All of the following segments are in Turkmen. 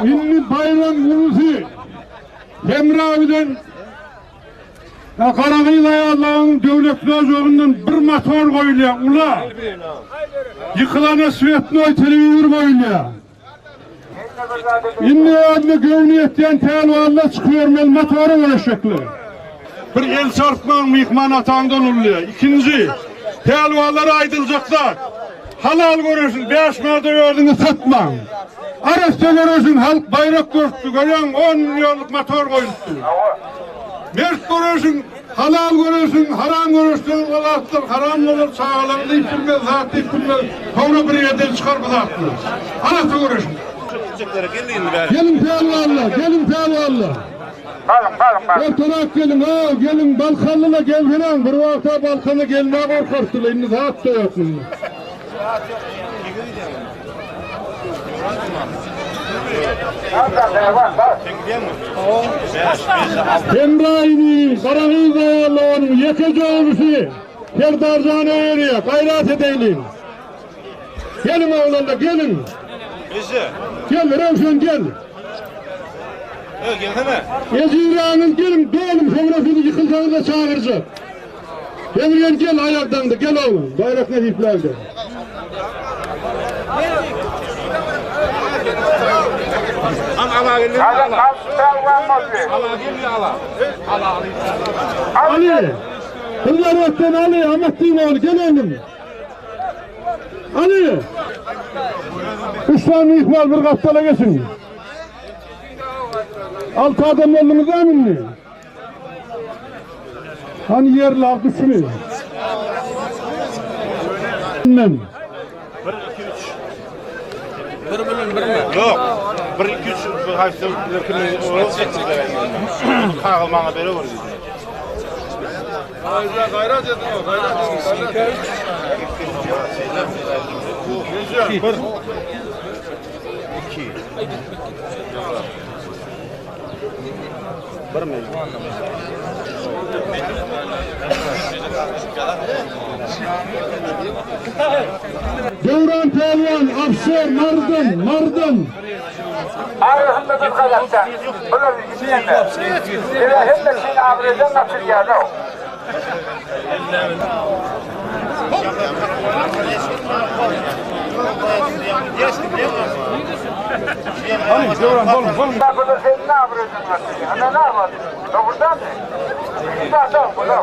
Indi Baýram ulusy Hemra bilen Garagyz aýallaryň döwletli ojagyndan bir motor goýulýar, ula. Ýykylana svetnoý telewizor goýulýar. Indi özüne göwni ýetýän pälwanlar çykyber meli motora göreşjekler. Bir el çarpmaň myhman ataňdan ululýar. Ikinji, pälwanlara aýdyljak zat, halal göreşiň, bäş manada özüňi satmaň. Arassa göreşiň, halk baýrak görüpdi, görýäňmi, on millionlyk motor goýlupdy. Mert göreşiň, halal göreşiň, haram göreşseňiz ol zatlar haram bolar, çagalaryň diýip bilmez, zat diýip bilmez, soňra bir ýerden çykar bu zatlar. Arassa göreşiň. Geliň pälwanlar, geliň pälwanlar. Ortarak geliň, haw, geliň, Balkanlylar gelseňiň, bir wagta Balkana gelmäge gorkarsylar, indi zat-da ýok munda. Hemraýynyň, Garagyz aýallarynyň ýekeje oglusy Serdarjana berýär, gaýrat edeýliň. Geliň oglanlar, geliň. Gel, Röwşen gel. Ejizrägiňiz geliň, doluň, soňra sizi ýykylsaňyz-da çagyrjak. Demirgen gel aýakdaňda gel oglum baýrak nesiplägde. Ali! Bunlar ötden Ali, Ahmet Dinoğlu gel oglum. Ali! Üç sany myhman bir gapdala geçin. Altı adam oldunuz da indi. Hany ýerli halk üçmi? Men. 1 2 3 Bir bilen bir mi? Ýok. 1 2 3 bir haýsy kimi kagyz maňa berewer diýdi. Gaýrat gaýrat ediň, gaýrat ediň. 1 2 Döwran pälwan, Afşar, Mardan, Mardan. Arasynda bir gazakda. Bular içinde. Ýa hemme şey abreden gaçyrýar. Bular senin abreden gaçyrýar. Ana ne var? Doğrudan mı? Zaten bular.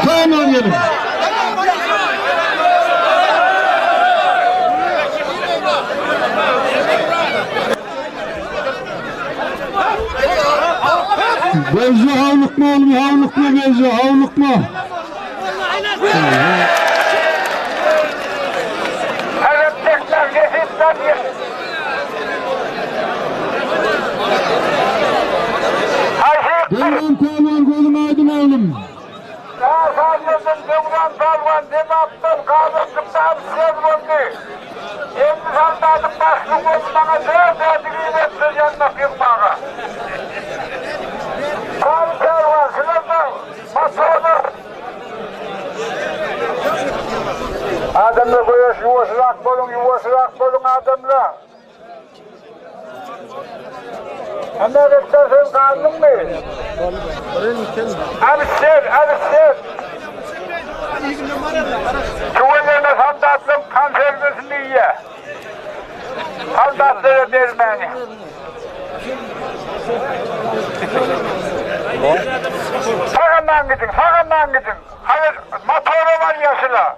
Tamam gelin. Bezli havlukma oğlum, havlukma bezli, havlukma. Döwran pälwan gözüň aýdyň oglum. Sazanlardan Döwran pälwan Lebapdan Gazanjykda söz boldy. Endi soldatyň başlygy bolup maňa dört ädik iberipdir ýanmak ýygmaga. Sary pälwan şular-da motorlar. Adamlar göreş ýuwaşrak boluň ýuwaşrak boluň adamlar. Hemme geçen sen galdyňmy? Abşer, abşer. Tüweleme soldatlaryň konserwesini iýýä. Soldatlara bermäni. Sag-aman gidiň, sag-aman gidiň. Haýyr, motora barýar şular.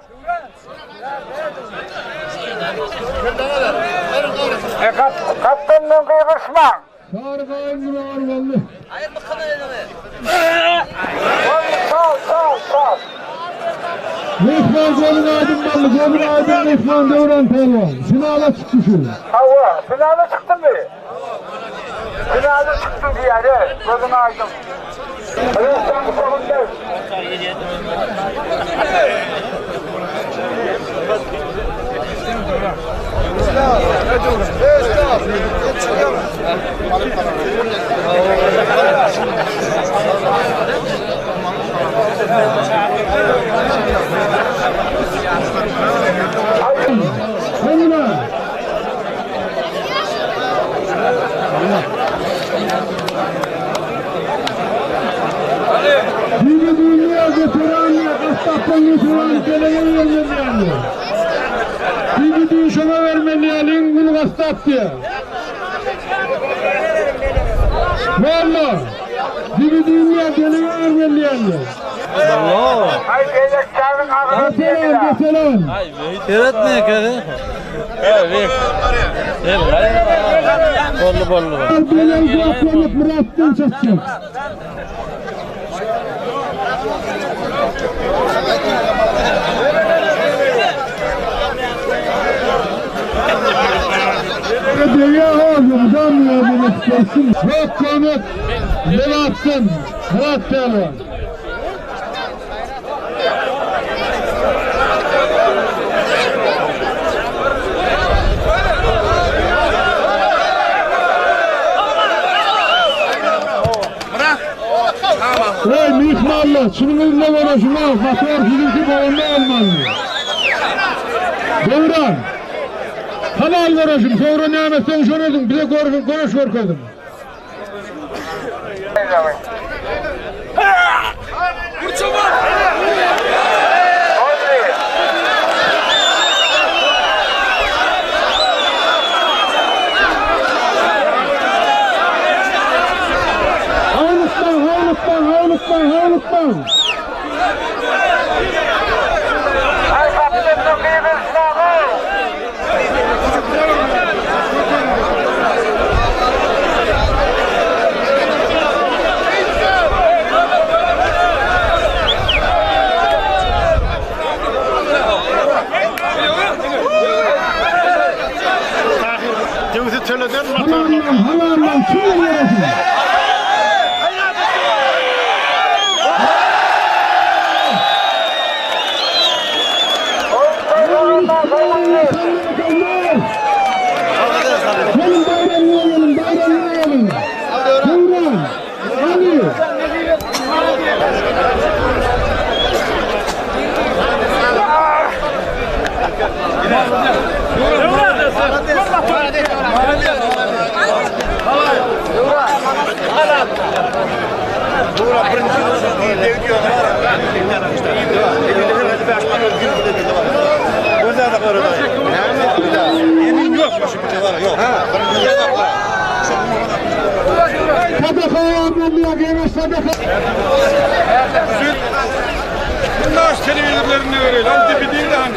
E gapdaldan gygyryşmaň. Sary gaýym durar boldy. Boldy, sal, sal, sal. Myhman gözüň aýdyň boldy, gözüň aýdyň myhman Döwran pälwan. Finala çykdy şu. Hawa, finala çykdymy? Finala çykdy diýýär, e, gözüň aýdyň. Ruslan gutagynda. Öňüne. Bibi dünya götüren, Gassapdan götüren gelege vermeli yani. Bibi düğüşene vermeli yani, bunu gassap diye. Valla. Bibi dünya gelege vermeli yani. Ay beýlek çagyň agyryny Mesela, diýdiler. mesela. Seyretmeye kadar. Bollu bollu. Bilal Guaplanıp Murat'tan çatacak. Dünya ağzımdan yardım etsin. Çok konuk Murat'tan, Murat Pehlivan. Ey mihmanlar, şunun eline var şuna, motor sizinki boğulma olmalı. Devran. Halal görüşüm, sonra ne etsen şöyle bize görüş, görüş görkezin. Boldy. Havluktan, havluktan, havluktan, havluktan. Ay gapdaldan gygyryşmaň. Döwüsi töleden Halallan, halallan, kim görüşüm? Gelin bayramlığa gelin, bayramlığa gelin. Devran, Ali. Sadaka yardımlığa gelin, sadaka. Bunlar televizörlerini veriyor. Lan tipi değil de hani.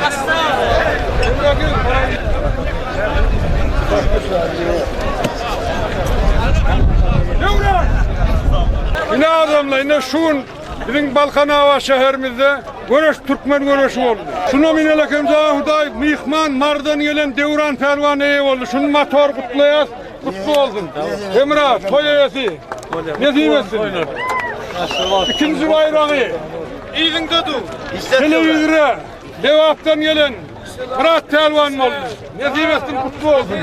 Yine adamla yine şun bizim Balkanava şehrimizde görüş Türkmen görüşü oldu. Şunu minele kemza huday mihman mardan gelen devran pervaneye oldu. Şunu motor kutlayas kutlu olsun. Emrah toy üyesi. Nesip etsin. İkinci bayrağı. İzinde dur. Televizyona Levap'tan gelen Murat Telvan oldu. Nesip etsin kutlu olsun.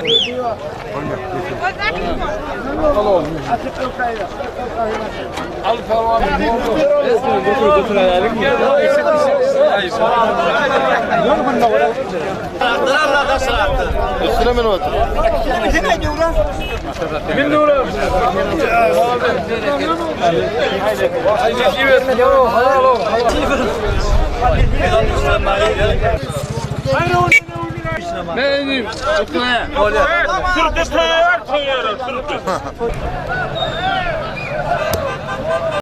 Sürtü tayar tayar sürtü.